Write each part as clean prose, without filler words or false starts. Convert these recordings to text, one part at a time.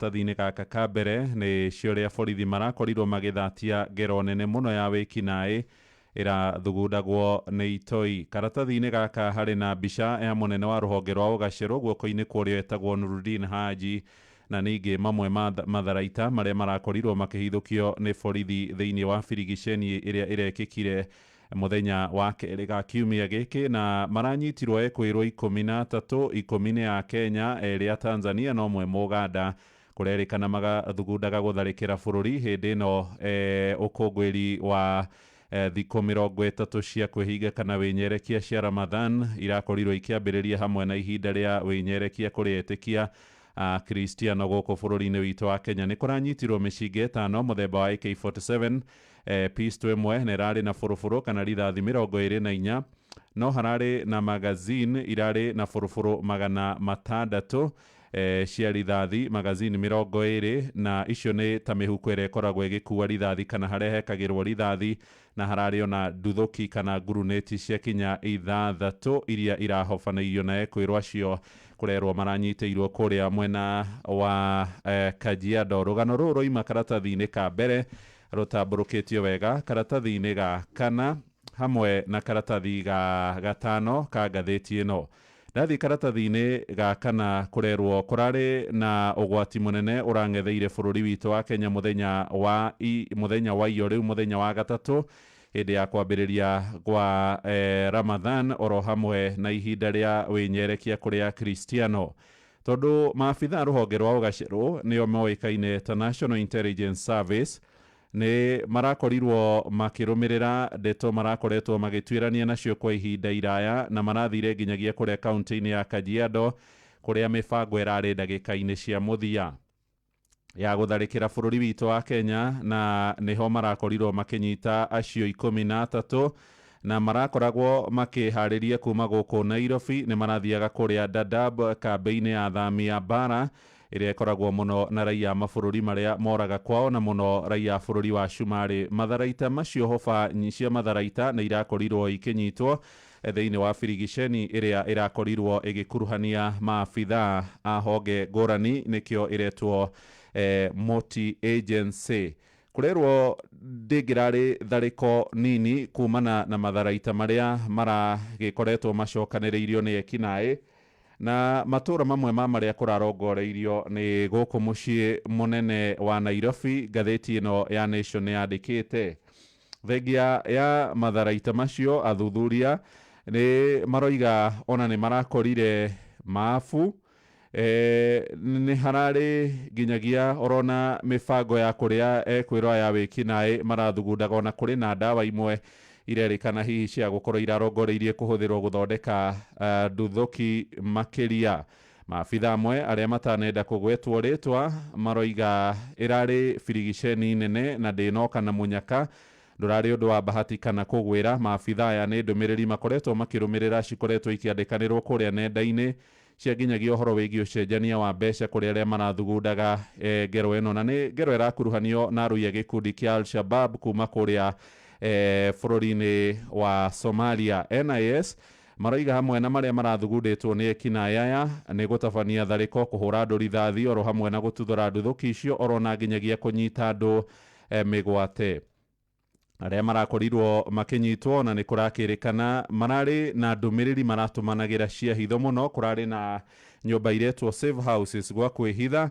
Karatathi-inĩ gaka ka mbere nĩ cia ũrĩa borithi marakorirwo magĩthatia ngero nene mũno ya wĩkinaĩ ĩrathugundagwo nĩ itoi. Karatathi-inĩ gaka harĩ na mbica ya mũnene wa rũhonge rwa ũgacerũ guoko-inĩ kwa ũrĩa etagwo Nurudin Haji, na ningĩ mamwe ma matharaita marĩa marakorirwo makĩhithũkio nĩ borithi thĩinĩ wa birigiceni ĩrĩa ĩrekĩkire mũthenya wa kerĩ ga kiumia gĩkĩ, na maranyitirwo ekwĩrwo 13, 10 nĩ a Kenya, 2 a Tanzania na 1 Mũganda. Kũrerĩkana magathugundaga gũtharĩkĩra bũrũri hĩndĩ ĩno ũkũngũĩri wa thikũ 30 cia kwĩhinga kana wĩnyerekia cia Ramadhan irakorirwo ikĩambĩrĩria hamwe na ihinda rĩa wĩnyerekia kũrĩ etĩkia a Kristiano gũkũ bũrũri-inĩ witũ wa Kenya. Nĩ kũranyitirwo mĩcinga 5 mũthemba wa AK47, pistol 1 na ĩrarĩ na bũrũbũrũ kana rithathi 24, no hararĩ na magazine irarĩ na bũrũbũrũ 600 cia rithathi, magazine 20, na icio nĩ ta mĩhuko ĩrĩa ĩkoragwo ĩgĩkua rithathi kana harĩa hekagĩrwo rithathi, na hararĩ ona nduthũki kana ngurunĩti cia kinya 6 iria irahobanĩirio na ekwĩrwo acio kũrerwo maranyitĩirwo kũrĩa mwena wa Kajiado. Rũgano rũrũ rwaima karatathi-inĩ ka mbere rũtambũrũkĩtio wega karatathi-inĩ ga kana hamwe na karatathi ga gatano ka ngathĩti ĩno. Ndathiĩ karatathi-inĩ ga kana kũrerwo kũrarĩ na ũgwati mũnene ũrang'etheire bũrũri witũ wa Kenya mũthenya wa iyo rĩu mũthenya wa gatatũ hĩndĩ ya kwambĩrĩria gwa Ramadhan oro hamwe na ihinda rĩa wĩnyerekia kũrĩ Akristiano, tondũ maabitha rũhonge rwa ũgacerũ nĩo moĩkaine ta National Intelligence Service nĩ marakorirwo makĩrũmĩrĩra ndeto marakoretwo magĩtuĩrania nacio kwa ihinda iraya, na marathire nginyagia kũrĩa kaunti-inĩ ya Kajiado kũrĩa mĩbango ĩrarĩ ndagĩka-inĩ cia mũthia ya gũtharĩkĩra bũrũri witũ wa Kenya, na nĩho marakorirwo makĩnyita acio 13 na marakoragwo makĩharĩria kuma gũkũ Nairobi. Nĩ marathiaga kũrĩa Dadaab kambĩ-inĩ ya athami a mbara ĩrĩa ĩkoragwo mũno na raia a mabũrũri marĩa moraga kwao na mũno raia a bũrũri wa Cumarĩ. Matharaita macio, hoba cia matharaita nĩ irakorirwo ikĩnyitwo thĩinĩ wa birigiceni ĩrĩa ĩrakorirwo ĩgĩkuruhania maabitha a honge ngũrani, nĩkĩo ĩretwo multi agency. Kũrerwo ndĩngĩrarĩ tharĩko nini kumana na matharaita marĩa maragĩkoretwo macokanĩrĩirio nĩ ekinaĩ, na matũra mamwe ma marĩa kũrarongoreirio nĩ gũkũ mũciĩ mũnene wa Nairobi. Ngathĩti ĩno ya Nation nĩ yandĩkĩte thengia ya matharaita macio, athuthuria nĩ maroiga ona nĩ marakorire mabu nĩ hararĩ nginyagia orona mĩbango ya kũrĩa ekwĩrwo ya wĩkinaĩ marathugundaga, ona kũrĩ na ndawa imwe irerĩkana hihi cia gũkorwo irarongoreirie kũhũthĩrwo gũthondeka nduthũki makĩria. Maabitha amwe arĩa matanenda kũgwetwo rĩtwa maroiga ĩrarĩ birigiceni nene na ndĩnoka na mũnyaka, ndũrarĩ ũndũ wa bahati kana kũgwĩra. Maabitha aya nĩ ndũmĩrĩri makoretwo makĩrũmĩrĩra cikoretwo ikĩandĩkanĩrwo kũrĩa nenda-inĩ cia nginyagia ũhoro wĩgiĩ ũcenjania wa mbeca kũrĩ arĩa marathugundaga ngero ĩno, na nĩ ngero ĩrakuruhanio na arũi a gĩkundi kĩa Al-Shabab kuma kũrĩa bũrũri-inĩ wa Somalia. NIS maroiga hamwe na marĩa marathugundĩtwo nĩ ekinaĩ aya nĩ gũtabania tharĩko, kũhũra andũ rithathi oro hamwe na gũtuthũra nduthũki icio oro na nginyagia kũnyita andũ mĩgwate. Arĩa marakorirwo makĩnyitwo na nĩ kũrakĩrĩkana mararĩ na ndũmĩrĩri maratũmanagĩra cia hitho mũno. Kũrarĩ na nyũmba iretwo safe houses gwa kwĩhitha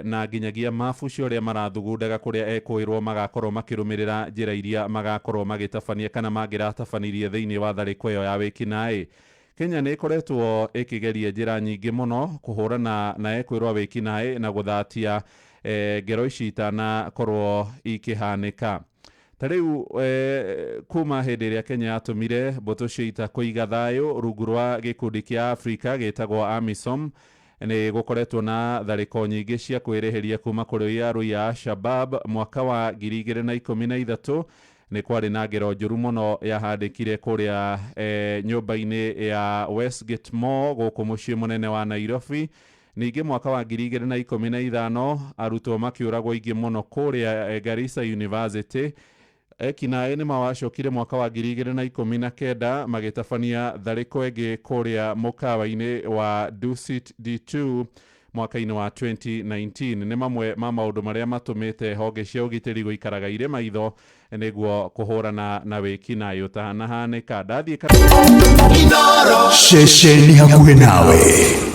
na nginyagia mabu cia ũrĩa marathugundaga kũrĩa ekwĩrwo magakorwo makĩrũmĩrĩra njĩra iria magakorwo magĩtabania kana mangĩratabanirie thĩinĩ wa tharĩko ĩyo ya wĩkinaĩ. Kenya nĩ ĩkoretwo ĩkĩgeria njĩra nyingĩ mũno kũhũrana na ekwĩrwo wĩkinaĩ na gũthatia ngero ici itanakorwo ikĩhanĩka. Ta rĩu kuma hĩndĩ ĩrĩa Kenya yatũmire mbũtũ cia ita kũiga thayũ rungu rwa gĩkundi kĩa Afrika gĩtagwo AMISOM, nĩ gũkoretwo na tharĩko nyingĩ cia kwĩrĩhĩria kuma kũrĩ arũi a Al-Shabab. Mwaka wa 2013 nĩ kwarĩ na ngero njũru mũno yahandĩkire kũrĩa nyũmba-inĩ ya Westgate Mall gũkũ mũciĩ mũnene wa Nairobi. Ningĩ mwaka wa 2015 arutwo makĩũragwo aingĩ mũno kũrĩa Garissa University. Ekinaĩ nĩ mawacokire mwaka wa 2019 magĩtabania tharĩko ĩngĩ kũrĩa mũkawa-inĩ wa Dusit D2. Mwaka-inĩ wa 2019 nĩ mamwe ma maũndũ marĩa matũmĩte honge cia ũgitĩri gũikaraga irĩ maitho nĩguo kũhũrana na wĩkinaĩ ũtanahanĩka. Ndathiĩ Ceceni hakuhĩ nawe.